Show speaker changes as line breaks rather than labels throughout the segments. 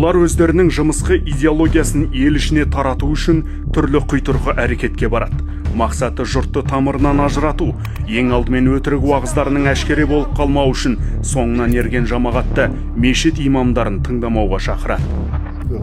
Олар өздерінің жымысқы идеологиясын ел ішіне тарату үшін түрлі құйтырқы әрекетке барады. Мақсаты – жұртты тамырынан ажырату. Ең алдымен өтірік уағыздарының әшкере болып қалмау үшін соңынан ерген жамағатты мешіт имамдарын тыңдамауға шақырады.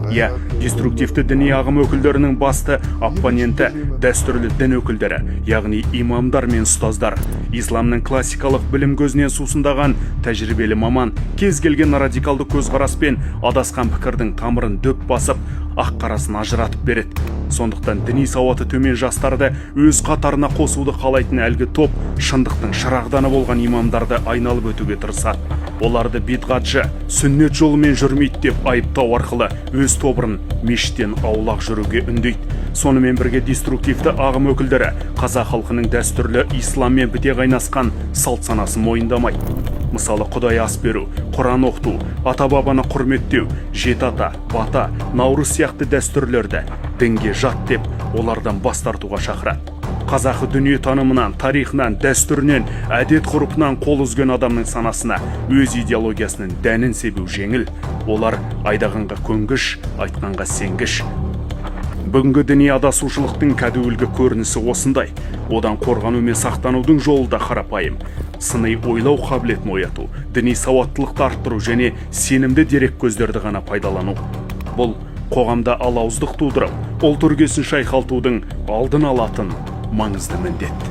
Иә, деструктивті діни ағым өкілдерінің басты оппоненті – дәстүрлі дін өкілдері, яғни имамдар мен ұстаздар. Исламның классикалық білім көзінен сусындаған тәжірибелі маман кез келген радикалды көзқарас пен адасқан пікірдің тамырын дөп басып, ақ қарасын ажыратып береді. Сондықтан діни сауаты төмен жастарды өз қатарына қосуды қалайтын әлгі топ шындықтың шырағданы болған имамдарды айналып өтуге тырысады. Оларды бидғатшы, сүннет жолымен жүрмейді деп айыптау арқылы өз тобырын мешіттен аулақ жүруге үндейді. Сонымен бірге деструктивті ағым өкілдері қазақ халқының дәстүрлі исламмен біте қайнасқан салт санасын мойындамайды. Мысалы, құдай ас беру, құран оқыту, ата бабаны құрметтеу, жеті ата, бата, наурыз сияқты дәстүрлерді дінге жат деп, олардан бас тартуға шақырады. Қазақы дүниетанымынан, тарихынан, дәстүрінен, әдет ғұрпынан қол үзген адамның санасына өз идеологиясының дәнін себу жеңіл. Олар айдағанға көнгіш, айтқанға сенгіш. Бүгінгі діни адасушылықтың кәдуілгі көрінісі осындай. Одан қорғану мен сақтанудың жолы да қарапайым: сыни ойлау қабілетін ояту, діни сауаттылықты арттыру және сенімді дереккөздерді ғана пайдалану. Бұл қоғамда алауыздық тудырып, ұлт іргесін шайқалтудың алдын алатын маңызды міндет.